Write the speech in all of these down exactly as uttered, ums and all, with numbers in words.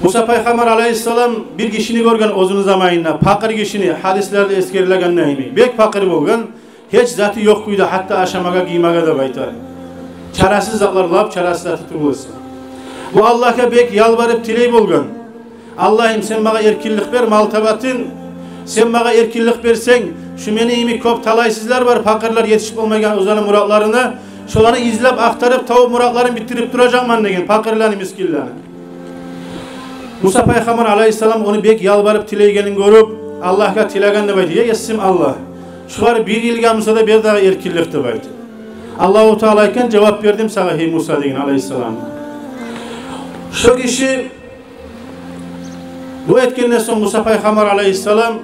Муса пайхаммар алайгьиссалам бир гишини гёрген оьзюню заманында, пакъыр гишини, гьадислерде эсгерилегенде йимик. Бек пакъыр болгъан, гьеч заты ёкъ кюйде, гьатта ашамагъа, гиймеге деп айта. Чарасыз затлар, лап чарасыз заты тюгюл эсе. Бу Аллагьгъа бек ялбарып тилей болгъан. Аллагьым, сен магъа эркинлик бер, мал табатын. Сен магъа эркинлик берсенг, шу мени йимик кёп талайсызлар бар, пакъырлар, етишип болмайгъан оьзлени муратларына. Шоланы излеп, ахтарып, тавуп, муратларын битдирип туражакъман деген, пакъырланы, мискинлени. Муса пайхаммар алайгьиссалам ону бек ялбарып тилейгенин гёрюп, Аллагьгъа тилеген деп айта: «Эй Есим Аллагь, шугъар бир йылгъа буса да бер дагъы эркинлик», – деп айта. Аллагьу Таала айтгъан: «Жавап бердим сагъа, гьей Муса», – деген алайгьиссалам. Шо гиши дуа этгенден сонг Муса пайхаммар алайгьиссалам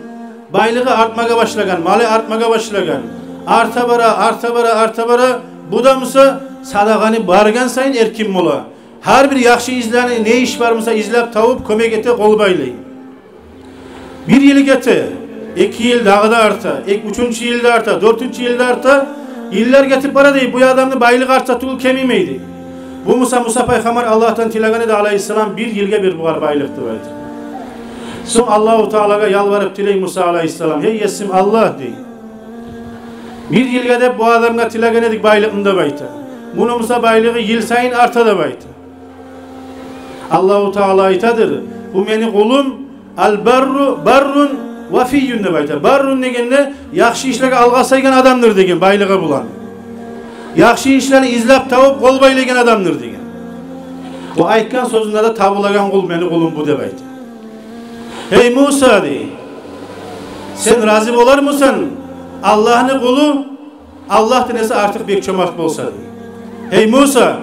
байлыгъы артмагъа башлагъан, малы артмагъа башлагъан. Арта бара, арта бара, арта бара. Бу да буса садагъаны баргъан сайын эркин бола. Гьар бир яхшы излени, не иш бар буса, излеп тавуп, кёмек эте, къол байлай. Бир йыл гете, эки йыл, дагъы да арта, эк-, уьчюнчю йыл да арта, дёртюнчю йыл да арта. Йыллар гетип бара дей, бу адамны байлыгъы артса тюгюл, кемимей дей. Бу буса Муса пайхаммар Аллагьдан тилеген эди алайгьиссалам: «Бир йылгъа бер бугъар байлыкъ», – деп айта. Сонг Аллагьу Таалагъа ялбарып тилей Муса алайгьиссалам: «Гьей Есим Аллагь, – дей, – бир йылгъа деп бу адамгъа тилеген эдик байлыкъны», – деп айта. «Муну буса байлыгъы йыл сайын арта», – деп айта. Аллагьу Таала айтадыр: «Бу мени къулум, ал-барру, баррун вафийюн», – деп айта. «Баррун» дегенде, яхшы ишлеге алгъасайгъан адамдыр деген, байлыгъы булан. Яхшы ишлени излеп тавуп, къол байлайгъан адамдыр деген. О айтгъан сёзюнде де табулагъан къул мени къулум бу, деп айта. «Гьей Муса, – дей, – сен рази болармысан, Аллагьны къулу Аллагьдан эсе артыкъ бек чомарт болса? – дей. – Гьей Муса,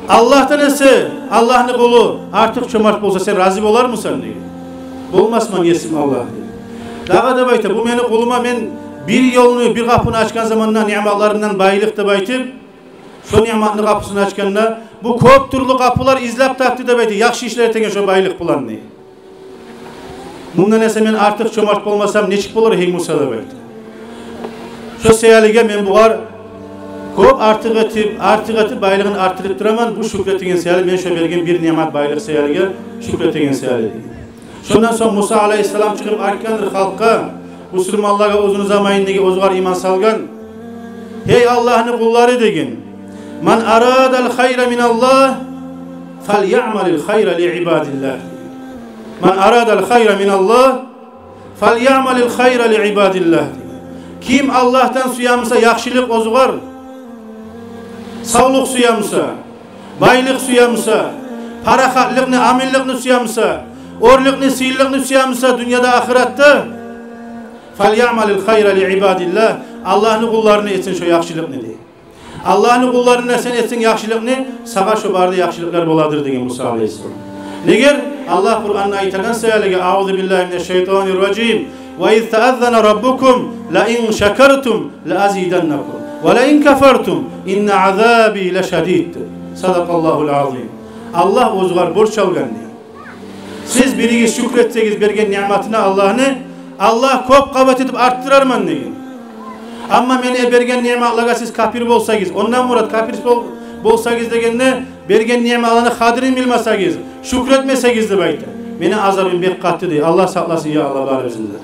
Аллагьдан эсе Аллагьны къулу артыкъ чомарт болса, сен рази болармысан?» – дей. «Болмасман, Есим Аллагь», – дей. Дагъы деп айта: «Бу мени къулума мен бир ёлну, бир къапуну ачгъан заманда ниъматларымдан байлыкъ деп айтып, шо ниъматны къапусун ачгъанда, бу кёп тюрлю къапулар излеп тапды, – деп айта, – яхшы ишлер этеген шо байлыкъ булан», – дей. «Мундан эсе мен артыкъ чомарт болмасам, нечик болар, гьей Муса?» – деп айта. «Шо саялыгъа мен бугъар кёп артыкъ этип, артыкъ этип, байлыгъын артдырып тураман, бу шюкюр этеген саялы, мен шо берген бир ниъмат, байлыкъ саялыгъа шюкюр этеген саялы», – дей. Шондан сонг Муса алайгьиссалам чыгъып айтгъандыр халкъгъа, бусурманлагъа, оьзюню заманындагъы, оьзюгер иман салгъан: «Гьей Аллагьны къуллары, – деген, – ман арадал хайра миналлагь, фальяъмалил хайра ли ибадиллагь. Ман арадал хайра миналлагь, фальяъмалил хайра ли ибадиллагь. Ким Аллагьдан сюе буса яхшылыкъ оьзюгер, савлукъ сюе буса, байлыкъ сюе буса, парахатлыкъны, аминликни сюе буса, оьрлюкню, сыйлылыкъны сюе буса дюньяда, ахыратда, фальяъмалил хайра ли ибадиллагь, Аллагьны къулларына этсин шо яхшылыкъны», – дей. «Аллагьны къулларына сен этсенг яхшылыкъны, сагъа шо бары да яхшылыкълар боладыр», – деген Муса алайгьиссалам. Неге? Аллагь Къуранда айтагъан саялыгъа: «Аузу биллагьи минаш шайтанир ражим. Ва из тааззана раббукум ла ин шакартум ла азиданнакум, ва ла ин кафартум инна азаби ла шадид». Садакъаллагьул азим. Аллагь оьзюгер борч алгъан, дей. «Сиз биригиз шюкюр этсегиз берген ниъматына Аллагьны, Аллагь кёп къабат этип артдырарман, – деген. – Амма мен берген ниъматлагъа сиз капир болсагъыз», – ондан мурат, капир бол-, болсагъыз дегенде, «берген ниъматланы къадирин билмесегиз, шюкюр этмесегиз, – деп айта, – мени азабым бек къатты», – дей. Аллагь сакъласын, я Аллагь, барыбызны да.